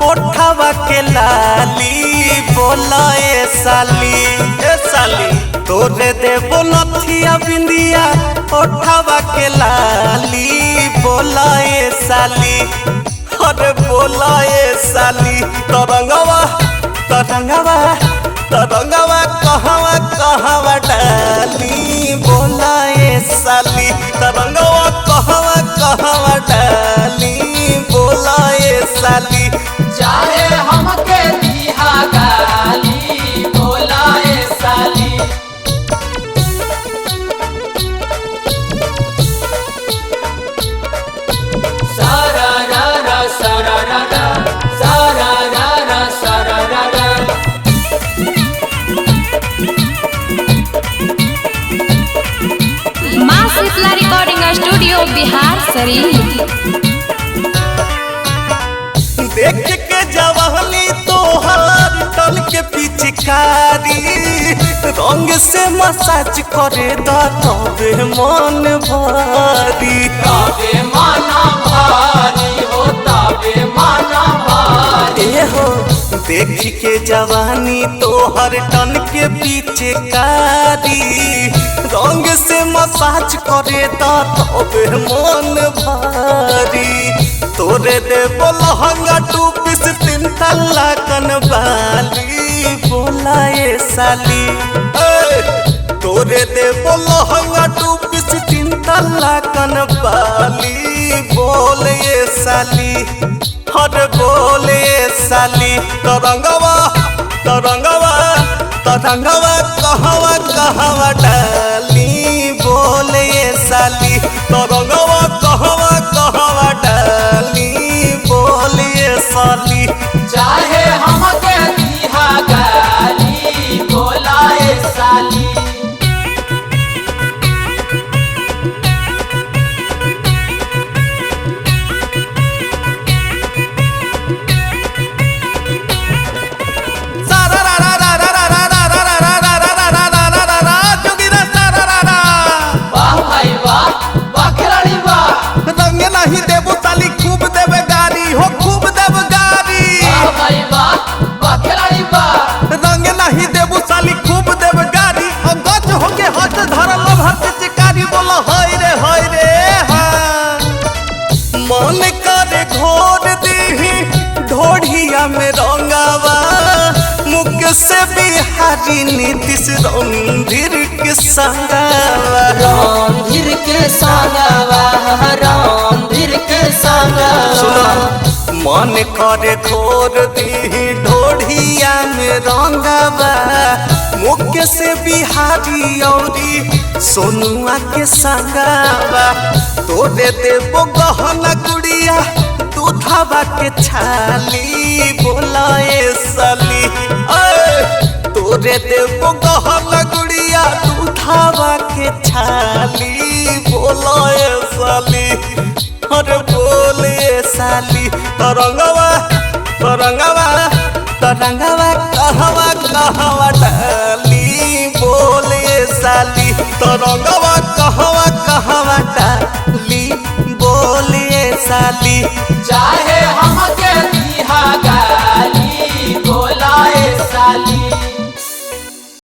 ओठवा के लाली बोला ए साली ए साली तोरे देबो नथिया बिंदिया ओठवा के लाली बोला ए साली अरे बोला ए साली तरंगवा तरंगवा तरंगवा कहवा कहवा डाली बोला ए साली तरंगवा कहवा कहवा डाली बोला ए साली चाहे हमके दिहा गाली बोला ए साली। सारा रा रा सारा रा रा सारा रा रा सारा रा रा। माँ शीतला रिकॉर्डिंग स्टूडियो बिहार शरीफ। देख के जवानी तोहार टल के पिचकारी रंग से मसाज करे दा तबे मन भरी ताबे माना भारी हो ताबे माना भारी। ए हो देख के जवानी तोहर टन के पिचकारी रंग से मसाज करे दा तबे मन भरी तोरे देबो लहंगा टू पीस तीन तल्ला कनबाली बोला ए साली ए, तोरे देबो लहंगा टू पीस तीन तल्ला कनबाली बोल ए साली हर बोल ए साली तरंगवा तरंगवा तरंगवा कहवा कहवा डाली बोल ए साली तरंगवा कहवा कहवा डाली बोल ए साली चाहे हमके दिहा गाली बोला ए साली। सारा रा रा रा रा रा रा रा रा रा रा रा रा रा रा रा रा जोगिरा सारा रा रा। वाह भाई वाह वाह खिलाड़ी वाह। रंग नहीं देबो साली खूब देवे गारी हो खूब देव गारी वाह भाई वाह वाह खिलाड़ी वाह। रंग नहीं देबो साली खूब देव गारी और गच होके हट धरल भर के चिकारी बोला हाय रे हाय रे हाँ। मन करे घोर दीही ढोढ़िया में रंगावा मुख से बिहारी नीतीश रणधीर के संगावा रामधीर के संगवा रामधीर के संगवा। सुना मन करे घोर दी ढोढ़िया में रंगवा मुख्य से बिहारी औरी सोनुआ के संगवा तोरे देबो गहना गुड़िया दूधवा के छाली बोला ए साली ऐ, तोरे देबो गहना गुड़िया दूधवा के छाली बोला ए साली अरे बोले साली तरंगवा तरंगवा तरंगवा कहवा कहवा डाली बोले साली तरंगवा कहवा कहवा डाली बोले साली चाहे हमके दिहा गाली।